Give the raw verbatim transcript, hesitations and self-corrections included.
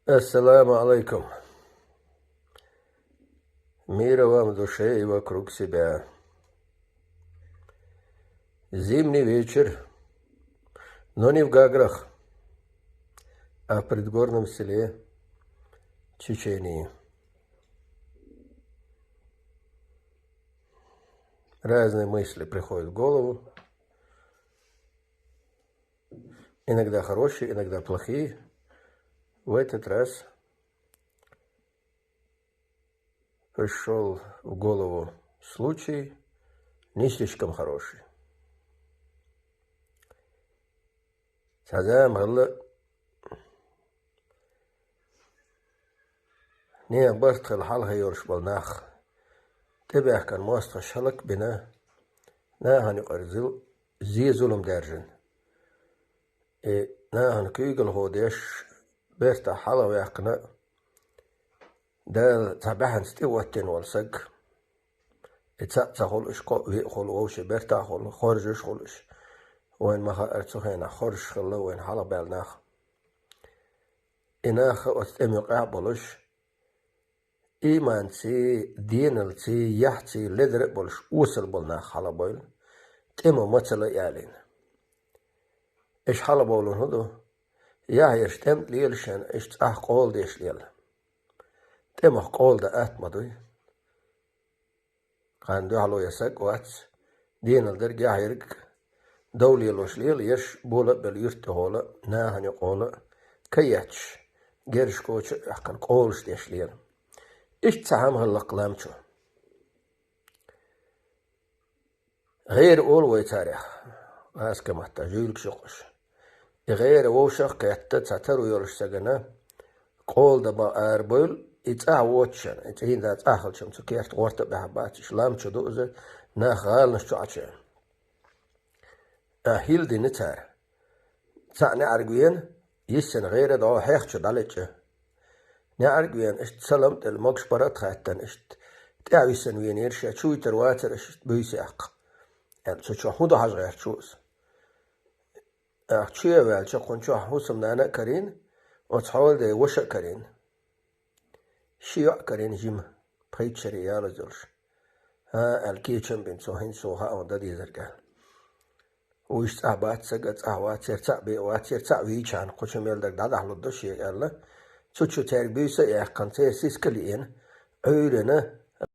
Ассаламу алайкум. Мира вам в душе и вокруг себя. Зимний вечер, но не в Гаграх, а в предгорном селе Чечении. Разные мысли приходят в голову. Иногда хорошие, иногда плохие. В этот раз пришёл в голову случай не слишком хороший. Цхьа зама хилла, нехан барт хилла хьалха йолуш болу нах, тӀебаьхкина мостагӀаш хӀаллакбина, нахана юкъара зил-, зе-зулам даьржина. И нахана куьйгалхо деш, бертахь хьалхаваьккхина Дала цхьа баьхьанца тӀехӀоттийна волу саг. И цхьаъ ца хуьлуш, кхоъ-виъ хуьлуш, вовшийн бертахь хуьлуш, хоржуш хуьлуш. Вайна ма-хаъара, цу хенахь хоржуш хилла вайна хьалхабаьлла нах. И нах оцу тӀеман юкъахь а болуш, ийманций, деналций, яхьций ледара а болуш, осал болу нах хьалхабевлла, тӀемо ма ца ло аьлла. Уьш хьалхабовлуш хӀун ду? Яхь ерш тӀеман тӀе лела шена, уьш цӀахь къола деш лела. ТӀемах къола дан атта ма дуй. Кхарна дуьхьало ян саг а вац, денал дерг, яхь ерг а, дов лелош лела, ерш бола а белла, юьртахола а, нахана юкъахола а, каетташ, герзашкочу а оьхкина, къолаш деш лела. Иштта цхьа хӀума хилла-кх лам чу. ГӀера олу вай царех, гӀазкхийн маттахь жуьйлигаш ю-кх уьш. И гӀера вовшах а кхетта, цхьа таро йолуш сагана къола дан бан арабевлла, и цӀахь воцучунна, и цӀийнда цӀахь хилча-м цу керта гӀорта а баьхьа бац, уьш лам чу ду иза, нах гӀаланаш чу Ӏачуьйна. ТӀаккха хӀилла дина цара. Цхьаъ неӀарга веана, йиссина гӀера дӀо хьех чу дӀалечкъина. НеӀарга веана, иштта салам а делла, могуш-паргӀат а хаьттина, иштта тӀаьхьа висина венера, ша чу витар вацара, аша иштта буьйса яккха, аьлла, цу чохь хӀун ду хьажа гӀерташ ву иза. ТӀаккха чу а ваьлча, кхунна чохь хӀусамнана а карийна, оцу хьолан ден ваша а карийна. Ши йоӀ а карийна жима, пхийтта шаре ялаза йолуш. ХӀан, аьлла, кечам а бина цо, хӀинца суна хаьа хьуна дан дезарг, аьлла. Вуьш цӀахь бац, сага цӀахь вац, церан цхьаъ бен а вац, церан цхьаъ вийчахьана, кху чу мел дерг дӀадахьа лур ду шега, аьлла. Цу чу цаьрга буьйса а яьккхина, церан сиска а лиъна, Ӏуьйранна